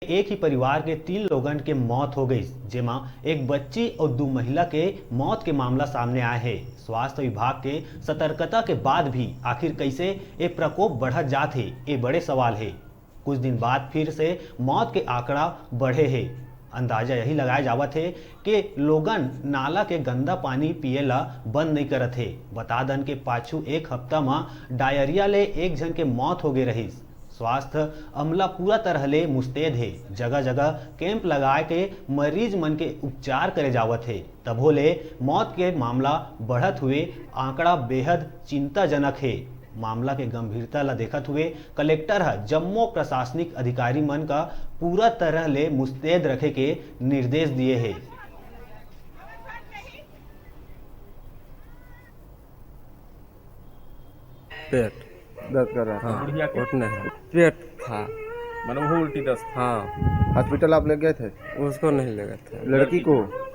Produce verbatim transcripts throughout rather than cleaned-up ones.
एक ही परिवार के तीन लोगन के मौत हो गइस, जेमा एक बच्ची अउ दू महिला के मौत के मामला सामने आए हे। स्वास्थ्य विभाग के सतर्कता के बाद भी आखिर कइसे ए प्रकोप बढ़त जात हे, ए बड़े सवाल हे। कुछ दिन बाद फिर से मौत के आंकड़ा बढ़े हे। अंदाजा यही लगाए जावत हे कि लोगन नाला के गंदा पानी पिए ला बंद नइ करत हे। बता दन के पाछू एक हफ्ता म डायरिया ले एक झन के मौत हो गे रहिस। स्वास्थ्य अमला पूरा तरह ले मुस्तैद हे। जगह-जगह कैंप लगाए के मरीज मन के उपचार करे जावत हे। तभो ले मौत के मामला बढ़त हुए आंकड़ा बेहद चिंताजनक हे। मामला के गंभीरता ला देखत हुए कलेक्टर ह जम्मो प्रशासनिक अधिकारी मन का पूरा तरह ले मुस्तैद रखे के निर्देश दिए हे। पेट। दर्द कर रहा था। हाँ, उठने है। पेट था। मतलब वो उल्टी दस्त। हाँ, हॉस्पिटल आप ले गए थे? उसको नहीं ले गए थे। लड़की को?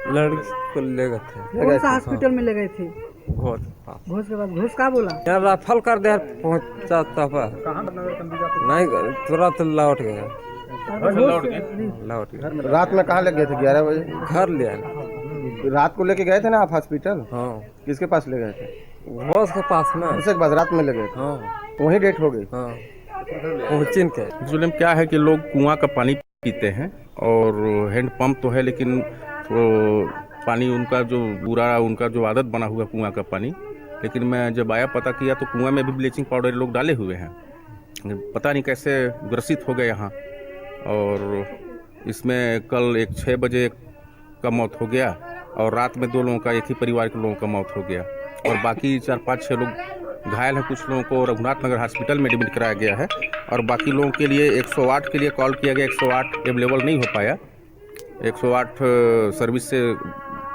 लड़की को ले गए थे। ले कौन गए सा थे? हॉस्पिटल में ले गए थे? घोष के पास। घोष के बाद घोष का बोला? यार, रेफर कर दे, पहुंचा तब। नहीं, तुरंत लौट गया। घोष लौट गया। रात में कहाँ ले गए थे? ग्यारह बजे? घर ले आए। रात को लेके गए थे ना आप हॉस्पिटल? हाँ, किसके पास ले गए थे? घोष के पास ना। उसे के पास रात में ले गए थे? हाँ, वहीं डेथ हो गई। हाँ। पहुँचिन के। एक्चुअली में क्या है कि लोग कुआं का पानी पीते हैं और हैंड पंप तो है, लेकिन वो पानी उनका जो बुरा, उनका जो आदत बना हुआ कुआं का पानी। लेकिन मैं जब आया, पता किया, तो कुआं में भी ब्लीचिंग पाउडर लोग डाले हुए हैं। पता नहीं कैसे ग्रसित हो गए यहाँ। और इसमें कल एक छः बजे का मौत हो गया और रात में दो लोगों का, एक ही परिवार के लोगों का मौत हो गया। और बाकी चार पाँच छः लोग घायल हैं। कुछ लोगों को रघुनाथ नगर हॉस्पिटल में एडमिट कराया गया है और बाकी लोगों के लिए एक सौ आठ के लिए कॉल किया गया। एक सौ आठ अवेलेबल नहीं हो पाया। एक सौ आठ सर्विस से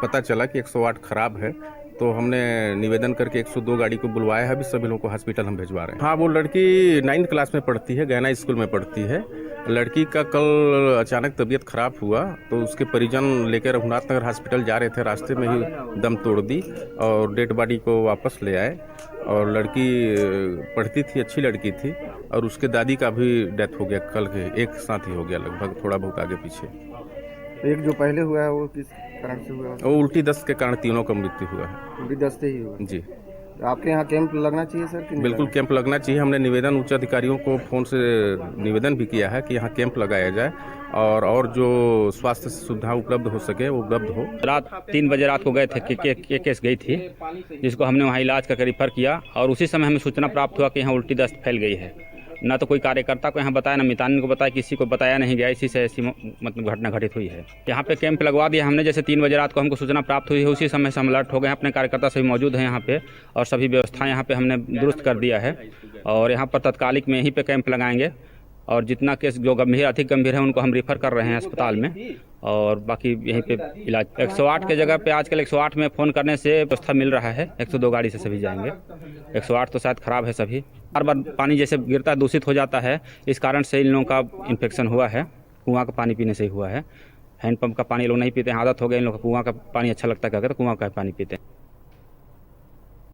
पता चला कि एक सौ आठ खराब है, तो हमने निवेदन करके एक सौ दो गाड़ी को बुलवाया है। अभी सभी लोगों को हॉस्पिटल हम भिजवा रहे हैं। हाँ, वो लड़की नाइन्थ क्लास में पढ़ती है, गैना स्कूल में पढ़ती है। लड़की का कल अचानक तबीयत खराब हुआ, तो उसके परिजन लेकर रघुनाथ नगर हॉस्पिटल जा रहे थे, रास्ते में ही दम तोड़ दी और डेड बॉडी को वापस ले आए। और लड़की, अ, पढ़ती थी, अच्छी लड़की थी, और उसके दादी का भी डेथ हो गया। कल के एक साथ ही हो गया, लगभग थोड़ा बहुत आगे पीछे। एक जो पहले हुआ है, वो किस कारण से हुआ? वो उल्टी दस्त के कारण तीनों का मृत्यु हुआ है। उल्टी दस्त ही हुआ। जी, आपके यहाँ कैंप लगना चाहिए सर कि नहीं बिल्कुल, लगना? कैंप लगना चाहिए। हमने निवेदन उच्च अधिकारियों को फ़ोन से निवेदन भी किया है कि यहाँ कैंप लगाया जाए और और जो स्वास्थ्य सुविधा उपलब्ध हो सके, वो उपलब्ध हो। रात तीन बजे रात को गए थे, के, के, के केस गई थी, जिसको हमने वहाँ इलाज करके रिफर किया और उसी समय हमें सूचना प्राप्त हुआ कि यहाँ उल्टी दस्त फैल गई है। ना तो कोई कार्यकर्ता को यहाँ बताया, ना मितानिन को बताया, किसी को बताया नहीं गया। इसी से ऐसी म-, मतलब घटना घटित हुई है। यहाँ पे कैंप लगवा दिया हमने, जैसे तीन बजे रात को हमको सूचना प्राप्त हुई है, उसी समय से हम अलर्ट हो गए हैं। अपने कार्यकर्ता सभी मौजूद हैं यहाँ पे और सभी व्यवस्था यहाँ पे हमने दुरुस्त कर दिया है। और यहाँ पर तत्कालिक में यहीं पे कैंप लगाएंगे और जितना केस जो गंभीर, अधिक गंभीर है, उनको हम रिफर कर रहे हैं अस्पताल में और बाकी यहीं पे इलाज। एक सौ आठ के जगह पे आजकल एक सौ आठ में फ़ोन करने से व्यवस्था मिल रहा है, एक सौ दो गाड़ी से सभी जाएंगे। एक सौ आठ तो शायद ख़राब है सभी, बार बार पानी जैसे गिरता है, दूषित हो जाता है, इस कारण से इन लोगों का इन्फेक्शन हुआ है। कुआं का पानी पीने से ही हुआ है। हैंडपंप का पानी ये लोग नहीं पीते हैं, आदत हो गया इन लोग का, कुआं का पानी अच्छा लगता है करके तो कुआं का पानी पीते हैं।